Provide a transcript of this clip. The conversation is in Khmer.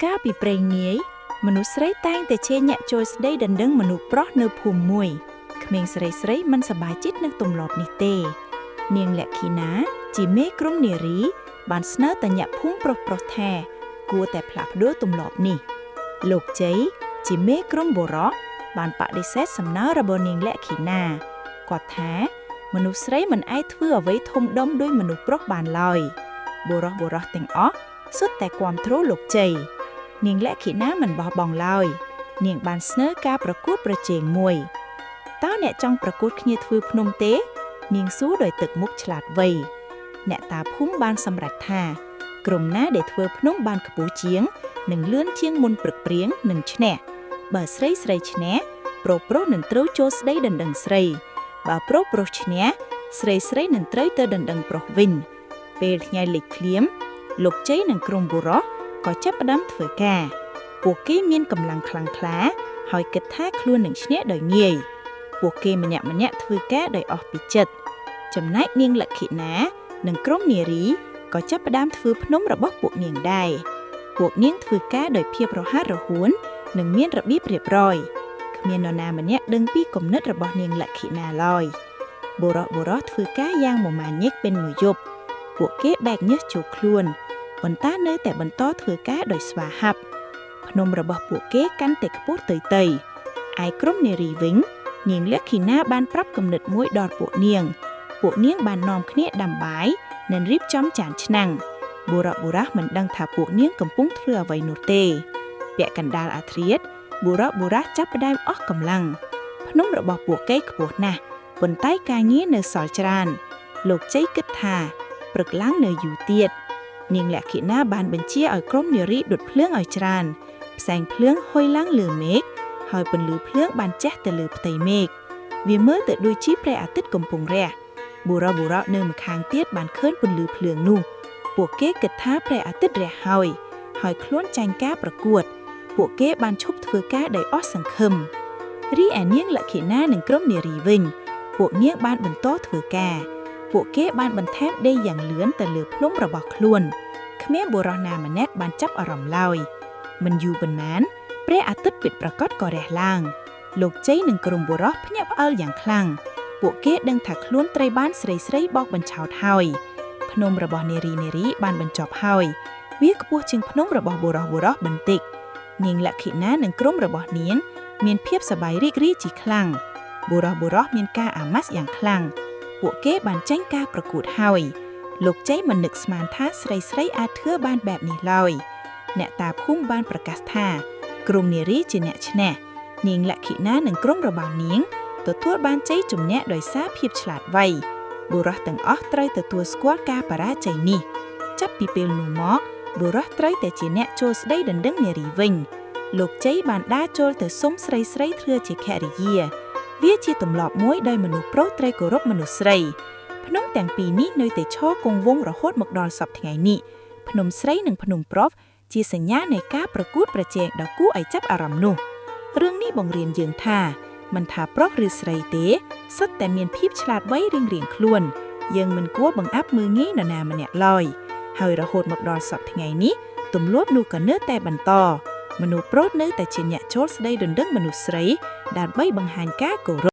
កាលពីព្រេងនាយមនុស្សស្រីតែងតែជេរញាក់ចូលស្ដីដណ្ដឹងមនុស្សប្រុសនៅភូមិមួយក្មេងស្រីស្រីមិនសប្បាយចិត្តនឹងទម្លាប់នេះទេនាងលក្ខិណាជាមេក្រុមនារីបានស្នើទៅញាក់ភូមិប្រុសប្រុសថាគួរតែផ្លាស់ប្ដូរទម្លាប់នេះលោកជ័យជាមេក្រុមបុរសបានបដិសេធសំណើរបស់នាងលក្ខិណាគាត់ថាមនុស្សស្រីមិនអាចធ្វើអ្វីធំដុំដូចមនុស្សប្រុសបានឡើយបុរសៗទាំងអស់សុទ្ធតែគាំទ្រលោកជ័យនាងលក្ខិណាមិនបោះបង់ឡើយនាងបានស្នើការប្រកួតប្រជែងមួយតើអ្នកចង់ប្រកួតគ្នាធ្វើភ្នំទេនាងសួរដោយទឹកមុខឆ្លាតវៃអ្នកតាភូមិបានសម្រេចថាក្រុមណាដែលធ្វើភ្នំបានខ្ពស់ជាងនិងលឿនជាងមុនព្រឹកព្រៀងនឹងឈ្នះបើស្រីស្រីឈ្នះប្រុសប្រុសនឹងត្រូវចូលស្ដីដណ្ដឹងស្រីបើប្រុសប្រុសឈ្នះស្រីស្រីនឹងត្រូវទៅដណ្ដឹងប្រុសវិញពេលថ្ងៃលិចភ្លាមលោកជ័យនិងក្រុមបុរសក៏ចាប់ផ្ដើមធ្វើការពួកគេមានកម្លាំងខ្លាំងក្លាហើយគិតថាខ្លួននឹងឈ្នះដោយងាយពួកគេម្នាក់ៗធ្វើការដោយអស់ពីចិត្តចំណែកនាងលក្ខិណានិងក្រុមនារីក៏ចាប់ផ្ដើមធ្វើភ្នំរបស់ពួកនាងដែរពួកនាងធ្វើការដោយភាពរហ័សរហួននិងមានរបៀបរៀបរយគ្មាននរណាម្នាក់ដឹងពីគំនិតរបស់នាងលក្ខិណាឡើយបុរសៗធ្វើការយ៉ាងមមាញឹកเป็นមួយយប់ពួកគេបែកញើសចូលខ្លួនប៉ុន្តែនៅតែបន្តធ្វើការដោយស្វាហាប់ភ្នំរបស់ពួកគេកាន់តែខ្ពស់ទៅទៅឯក្រុមនារីវិញនាងលក្ខិណាបានប្រាប់គំនិតមួយដល់ពួកនាងពួកនាងបាននាំគ្នាដាំបាយនិងរៀបចំចានឆ្នាំងបុរសៗមិនដឹងថាពួកនាងកំពុងធ្វើអ្វីនោះទេពាក់កណ្ដាលអាធ្រាត្របុរសៗចាប់ផ្ដើមអស់កម្លាំងភ្នំរបស់ពួកគេខ្ពស់ណាស់ប៉ុន្តែការងារនៅសល់ច្រើនលោកជ័យគិតថាព្រឹកឡើងនៅយូរទៀតនាងលក្ខិណាបានបញ្ជាឲ្យក្រុមនារីដុតភ្លើងឲ្យច្រើនផ្សែងភ្លើងហុយឡើងលើមេឃហើយពន្លឺភ្លើងបានជះទៅលើផ្ទៃមេឃវាមើលទៅដូចជាព្រះអាទិត្យកំពុងរះបុរសៗនៅម្ខាងទៀតបានឃើញពន្លឺភ្លើងនោះពួកគេគិតថាព្រះអាទិត្យរះហើយហើយខ្លួនចាញ់ការប្រកួតពួកគេបានឈប់ធ្វើការដោយអស់សង្ឃឹមរីឯនាងលក្ខិណានិងក្រុមនារីវិញពួកនាងបានបន្តធ្វើការពួកគេបានបន្ថែមដីយ៉ាងលឿនទៅលើភ្នំរបស់ខ្លួនគ្មានបុរសណាម្នាក់បានចាប់អារម្មណ៍ឡើយមិនយូរប៉ុន្មានព្រះអាទិត្យពិតប្រាកដក៏រះឡើងលោកជ័យនិងក្រុមបុរសភ្ញាក់ផ្អើលយ៉ាងខ្លាំងពួកគេដឹងថាខ្លួនត្រូវបានស្រីៗបោកបញ្ឆោតហើយភ្នំរបស់នារីៗបានបញ្ចប់ហើយវាខ្ពស់ជាងភ្នំរបស់បុរសៗបន្តិចនាងលក្ខិណានិងក្រុមរបស់នាងមានភាពសប្បាយរីករាយជាខ្លាំងបុរសៗមានការអាម៉ាស់យ៉ាងខ្លាំងពួកគេបានចាញ់ការប្រកួតហើយលោកជ័យមិននឹកស្មានថាស្រីៗអាចធ្វើបានបែបនេះឡើយអ្នកតាភូមិបានប្រកាសថាក្រុមនារីជាអ្នកឈ្នះនាងលក្ខិណានិងក្រុមរបស់នាងទទួលបានជ័យជំនះដោយសារភាពឆ្លាតវៃបុរសទាំងអស់ត្រូវទទួលស្គាល់ការបរាជ័យនេះចាប់ពីពេលនោះមកបុរសត្រូវតែជាអ្នកចូលស្ដីដណ្ដឹងនារីវិញលោកជ័យបានដើរចូលទៅសុំស្រីៗធ្វើជាភរិយាវាជាទម្លាប់មួយដោយមនុស្សប្រុសត្រូវគោរពមនុស្សស្រីភ្នំទាំងពីរនេះនៅតែឈរគង់វង្សរហូតមកដល់សព្វថ្ងៃនេះភ្នំស្រីនិងភ្នំប្រុសជាសញ្ញានៃការប្រកួតប្រជែងដ៏គួរឲ្យចាប់អារម្មណ៍នោះរឿងនេះបង្រៀនយើងថាមិនថាប្រុសឬស្រីទេសុទ្ធតែមានភាពឆ្លាតវៃរៀងៗខ្លួនយើងមិនគួរបង្អាប់មើលងាយនរណាម្នាក់ឡើយហើយរហូតមកដល់សព្វថ្ងៃនេះទម្លាប់នោះក៏នៅតែបន្តមនុស្សប្រុសនៅតែជាអ្នកចូលស្ដីដណ្ដឹងមនុស្សស្រីដើម្បីបង្ហាញការគោរព